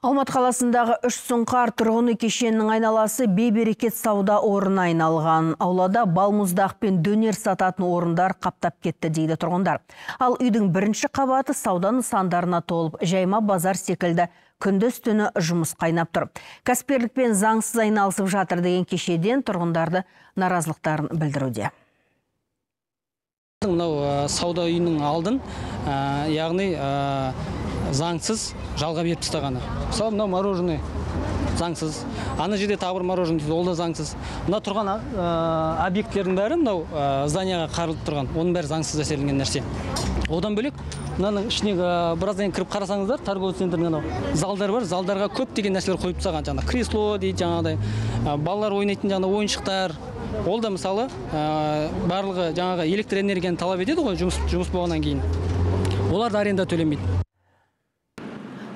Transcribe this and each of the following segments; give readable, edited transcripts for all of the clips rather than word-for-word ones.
Алматы қаласындағы Үш Сұңқар тұрғын үй кешенінің айналасы бейберекет сауда орнына айналған. Аулада балмұздақ пен дөнер сататын орындар қаптап кетті, дейді тұрғындар. Ал үйдің бірінші қабаты сауда нысандарына толып, жайма базар секілді күндіз түні жұмыс қайнап тұр. Кәсіпкерлікпен заңсыз айналысып жатыр деген кешеден тұрғындарды наразылықтарын білдіруде. Мынау сауда үйінің алдын, яғни заңсыз жалға беріп тастағаны. Мысалы, мынау мороженое заңсыз. Ана жерде тағы бір мороженое, ол да заңсыз. Мына тұрған объектілердің бәрі, мынау зданияға қарылып тұрған, оның бәрі заңсыз әсерленген нәрсе. Одан бөлек, мынаның ішіне біраздан кейін кіріп қарасаңыздар, торговый центрдің анау залдар бар, залдарға көптеген нәрселер қойып тастаған, жаңағы кресло дейді, жаңағыдай балалар ойнайтын жаңағы ойыншықтар. Ол да, мысалы, барлығы жаңағы электр энергияны талап етеді ғой, жұмыс болғаннан кейін. Олар да аренда төлемейді.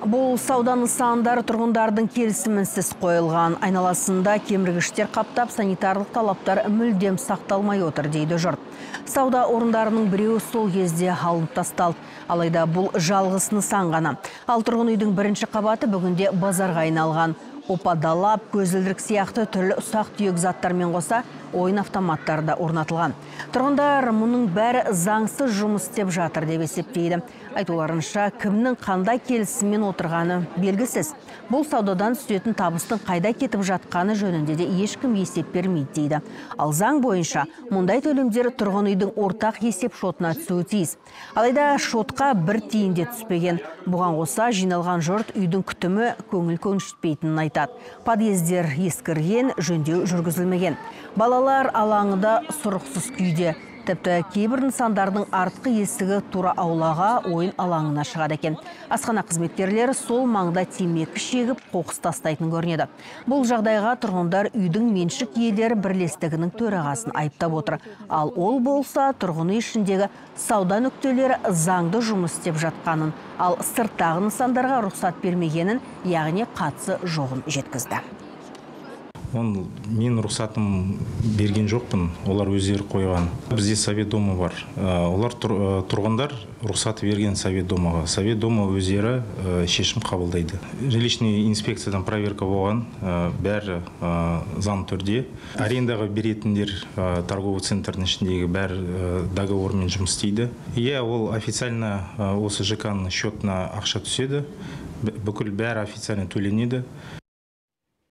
Бұл сауда нысандары тұрғындардың келісімінсіз қойылған. Айналасында кеміргіштер қаптап, санитарлық талаптар мүлдем сақталмай отыр, дейді жұрт. Сауда орындарының біреуі сол кезде алынып тасталды. Алайда бұл жалғыз нысан ғана. Ал тұрғын үйдің бірінші қабаты бүгінде базарға айналған. Опадалап, көзілдірік сияқты түрлі ұсақ түйек заттармен қоса ойын автоматтары да орнатылған. Тұрғындар мұның бәрі заңсыз жұмыс істеп жатыр деп есептейді. Айтуларынша, кімнің қандай келісіммен отырғаны белгісіз. Бұл саудадан түсетін табыстың қайда кетіп жатқаны жөнінде де ешкім есеп бермейді, дейді. Ал заң бойынша мұндай төлемдер тұрғын үйдің ортақ есеп шотына түсуі тиіс. Алайда шотқа бір тиын де түспеген. Бұған қоса, жиналған жұрт үйдің күтімі көңіл көншітпейтінін айтады. Подъездер ескірген, жөндеу жүргізілмеген. Балалар алаңы да сұрықсыз күйде. Тіпті кейбір нысандардың артқы есігі тура аулаға, ойын алаңына шығады екен. Асхана қызметкерлері сол маңда темекі шегіп, қоқыс тастайтын көрінеді. Бұл жағдайға тұрғындар үйдің меншік иелері бірлестігінің төрағасын айыптап отыр. Ал ол болса, тұрғын үй ішіндегі сауда нүктелері заңды жұмыс істеп жатқанын, ал сырттағы нысандарға рұқсат бермегенін, яғни қатысы жоғын жеткізді. Оны мен рұқсатым берген жоқпын, олар өздері қойған. Бізде совет дома бар. Олар тұрғындар рұқсат берген совет домаға. Совет дома өздері шешім қабылдайды. Жилищный инспекциядан проверка болған, бәрі заң түрде. Арендаға беретіндер торговый центрдің ішіндегі бәрі договормен жұмыс істейді. Иә, ол официально осы ЖК-ның счетына ақша түседі. Бүкіл бәрі официально төленеді.